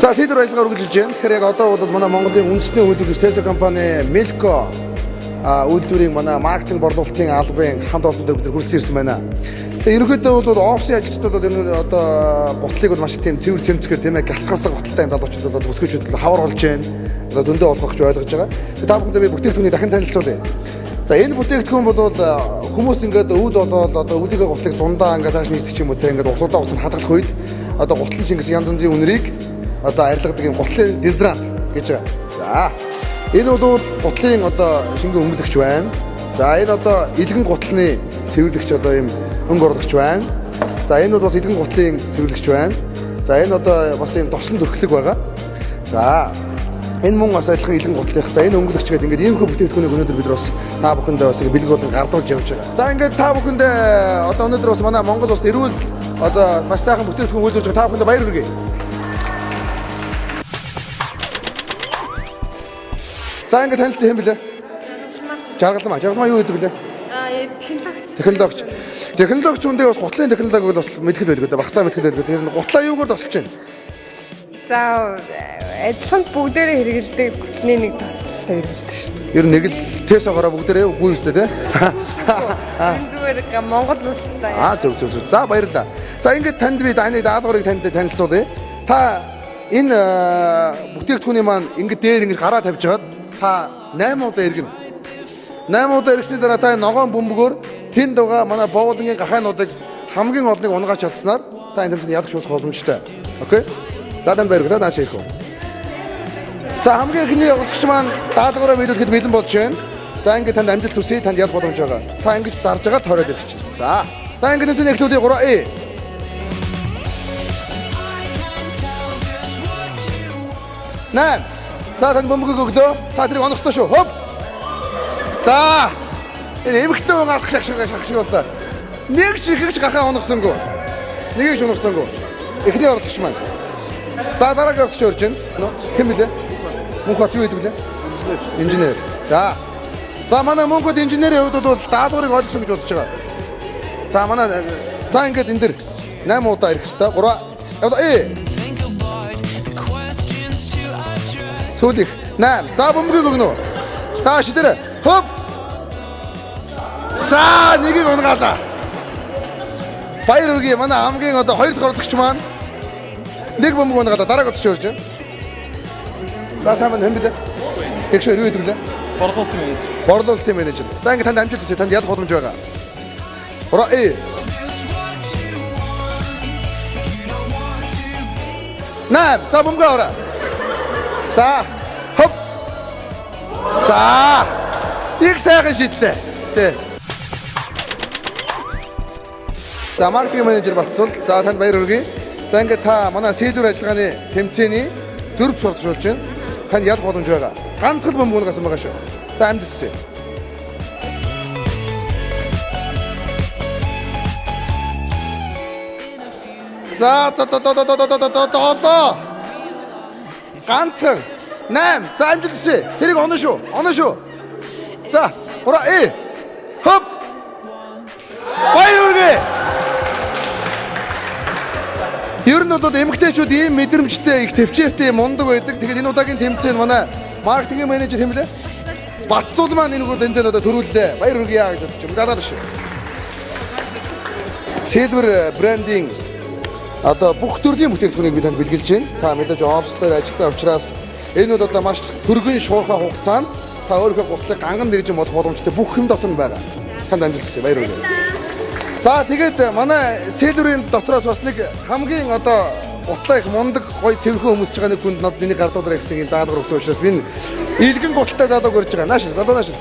За Сидор ажиллагаа үргэлжилж байна. Тэгэхээр яг одоо бол манай Монголын үндэсний үйлдвэрлэгч Tesla компани Milko үйлдвэрийн манай маркетинг борлуулалтын албын хамт олонтой бид нар хүрэлцэн ирсэн байна. Тэгээ ерөнхийдөө бол офисын ажилчдад бол энэ одоо гутлыг бол маш тийм цэвэр цэмцгээр тийм галтгасаа гуталтай юм залуучууд бол бүсгүйчүүд бол хавар болж байна. Одоо зөндөө болох гэж ойлгож байгаа. Тэгээ та бүхэндээ би бүтээгдэхүүнийг дахин танилцуулъя. За энэ бүтээгдэхүүн бол хүмүүс ингээд өвд болоод одоо өвдөгөө гутлыг зундаа ингээд цааш нийцэх юм уу те ингээд гутлуудаа уцанд хадгалах үед одоо гутлын чинь гэсэн янз янзын үнэрийг одоо арилгадаг юм гутлын дезодорант гэж байгаа. За энэ бол гутлын одоо шингэн өнгөлөгч байна. За энэ одоо илгэн гутлын цэвэрлэгч одоо юм өнгө оруулагч байна. За энэ бол бас илгэн гутлын цэвэрлэгч байна. За энэ одоо бас юм тослон төрхлөг байгаа. За энэ мөн бас адилхан илгэн гутлынх. За энэ өнгөлөгч гэдэг ингээд иймэрхүү бүтээгдэхүүнийг өнөөдөр бид нар бас та бүхэндээ бас бэлэг болон гардуулж явж байгаа. За ингээд та бүхэндээ одоо өнөөдөр бас манай Монгол улсад эрүүл одоо маш сайхан бүтээгдэхүүн үйлдвэрлэж байгаа та бүхэндээ баяр хүргэе. За ингээд танилцсан юм бэлээ? Жаргалмаа. Жаргалмаа юу гэдэг бэлээ? Технологич. Технологич. Технологич үндэ бас гутлын технологи бол бас мэдхэл байлгүй дээ. Багцаа мэдхэл байлгүй. Тэр нь гутлаа юугаар тосолж байна? За адилхан бүгдээрээ хэрэгэлдэг гутлын нэг тослолтой хэрэгэлдэг шүү дээ. Ер нь нэг л Тесогоороо бүгдээрээ үгүй юм шүү дээ, тэ? Энэ зүгээр Монгол улстай. Зөв зөв зөв. За баярлалаа. За ингээд танд би даныг даалгаврыг танд танилцуулъя. Та энэ бүтээгдэхүүний маань ингээд дээр ингээд гараа тавьж хагаад та 8 удаа эргэнэ. 8 удаа эргэсний дараа та ногоон бөмбөгөөр тэнд байгаа манай боолонгийн гахайнуудыг хамгийн олныг унгаач чадсанаар та энэ тэмцээнд ялах шуудах боломжтой. Окей? За танд баярлалаа. Нааш ирэх үү. За хамгийн эхний оролцогч маань даалгавраа биелүүлэхэд бэлэн болж байна. За ингээд танд амжилт хүсье. Танд ялах боломж байгаа. Та ингэж дарж байгаа тойроод ирэх чинь. За. За ингээд тэмцээний эхлүүлээ 3 э. 8. За танд бөмбөгийг өглөө. Та тэрийг онох ёстой шүү. Хоп. За. Энэ эмэгтэй хүн алах шаг шаг шаг шиг боллоо. Нэг ч ихэгч гахаа онохсонгүй. Нэгийг ч онохсонгүй. Эхний оролцогч маань. За дараагийн оролцогч орж байна. Хэн блэ? Мөнхбат юу гэдэг блэ? Инженер. За. За манай Мөнхбат инженерийн хувьд бол даалгаврыг ойлгосон гэж бодож байгаа. За манай за ингээд энэ дэр 8 удаа ирэх хэвээр 3 э сүүлих 8. За бөмбөгийг өгнө. За шидэрэ. Хөп. За нэгийг унгаалаа. Баяр хүргэе. Манай хамгийн одоо хоёр дахь оролцогч маань нэг бөмбөг унгаалаа. Дараагийн оролцогч орж байна. За сайн байна хэн блэ? Тэгш юу гэдэг блэ? Борлуулалтын менежер. Борлуулалтын менежер. За ингээд танд амжилт хүсье. Танд ялах боломж байгаа. 3 э 8. За бөмбөгөө аваа. За. Хоп. За. Их сайхан шидлээ. Тэ. За маркетинг менежер Батцул. За танд баяр хүргэе. За ингээд та манай Сэлүр ажиллагааны тэмцээний дөрөв сурч болж байна. Танд ялах боломж байгаа. Ганцхан бөмбөг унгасан байгаа шүү. За амжилт хүсье. За до до до до до до до долоо. Ганцхан 8. За амжилт хүсье. Тэрийг онно шүү. Онно шүү. За 3 э. Хоп. Баяр хүргэе. Ер нь бол эмэгтэйчүүд ийм мэдрэмжтэй, их төвчээртэй мундаг байдаг. Тэгэхээр энэ удаагийн тэмцээн манай маркетинг менежер хэм блэ? Батцуул маань энэ үгээр тэмцээнд одоо төрүүллээ. Баяр хүргэе гэж бодож байна. Дараад шүү. Silver брендинг одоо бүх төрлийн бүтээгдэхүүнийг би танд бэлгэлж байна. Та мэдээж офис дээр ажилтаа учраас энэ бол одоо маш түргэн шуурхай хугацаанд та өөрийнхөө гутлыг ганган дэржин болох боломжтой бүх юм дотор нь байгаа. Танд амжилт хүсье. Баяр хүргэе. За тэгээд манай Silver-ийн дотроос бас нэг хамгийн одоо гутлаа их мундаг гоё цэвэрхэн өмсөж байгаа нэг хүнд надад энийг гардуулаарай гэсэн юм даалгавар өгсөн учраас би илгэн гуталтай залууг өрж байгаа. Нааш залуу нааш.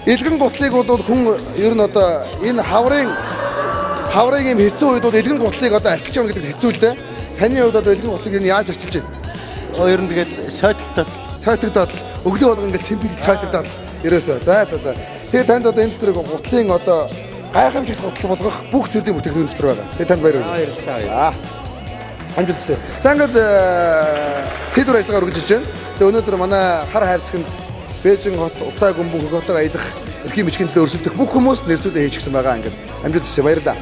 Илгэн гутлыг бол хүн ер нь одоо энэ хаврын юм хэцүү үед бол илгэн гутлыг одоо арчилж явна гэдэг хэцүү л дээ. Таны хувьд одоо илгэн гутлыг энэ яаж арчилж байна? Ер нь тэгэл сойтогдоод Цайтагдаад л өглөө болгон ингээл цэмбил цайтагдаад л ерөөсөө. За за за. Тэгээ танд одоо энэ дотор гутлын одоо гайхамшигт гутал болгох бүх төрлийн бүтээгдэхүүн дотор байгаа. Тэгээ танд баяр хүргэе. баярлалаа. За. Амжилт хүсье. За ингээд сэдвэр ажиллагаа үргэлжилж байна. Тэгээ өнөөдөр манай хар хайрцагт Бээжин хот, Утай гүмбэн хотоор аялах эрхийн бичгийн төлөө өрсөлдөх бүх хүмүүст нэрсүүдээ хийчихсэн байгаа ингээд. Амжилт хүсье. Баярлалаа.